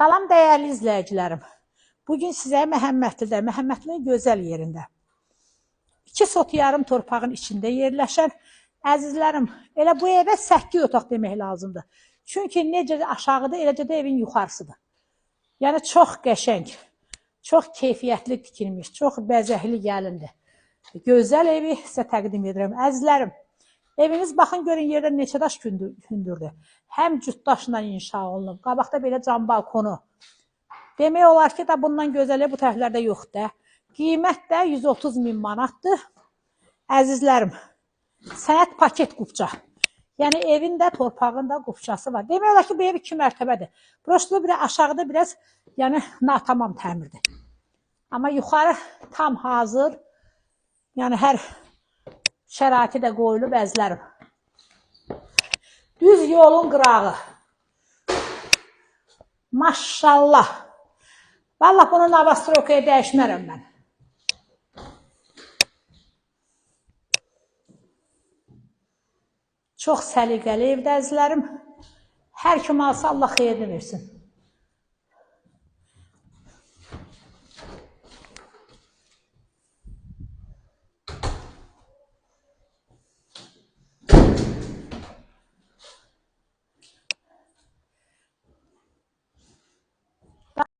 Salam dəyərli izləyicilərim. Bugün sizə Məhəmmədlidə, Məhəmmədlinin gözəl yerində 2 sot yarım torpağın içində yerləşən əzizlərim, elə bu evə 8 otaq demək lazımdır. Çünki necə aşağıda, eləcə də evin yuxarısıdır. Yəni çox qəşəng, çox keyfiyyətli tikilmiş, çox bəzəkli gəlindir. Gözəl evi sizə təqdim edirəm. Əzizlərim, evimiz baxın görün yerdə neçə daş hündürdür. Həm cüt daşla inşa olunub. Qabaqda belə cam balkonu. Demək olar ki, da bundan gözəli bu tərəflərdə yoxdur da. Qiymət də 130 min manatdır. Əzizlərim, sənəd paket qupça. Yəni evin də, torpağın da qupçası var. Demək olar ki, bu ev 2 mərtəbədir. Prosto bir aşağıda biraz, yəni natamam təmirdir. Amma yuxarı tam hazır. Yəni hər şəraiti də qoyulub əzizlərim. Düz yolun qırağı. Maşallah. Vallahi bunu Navastrokaya dəyişmərəm mən. Çox səliqəli evdə əzizlərim. Hər kim alsa Allah xeyrini versin.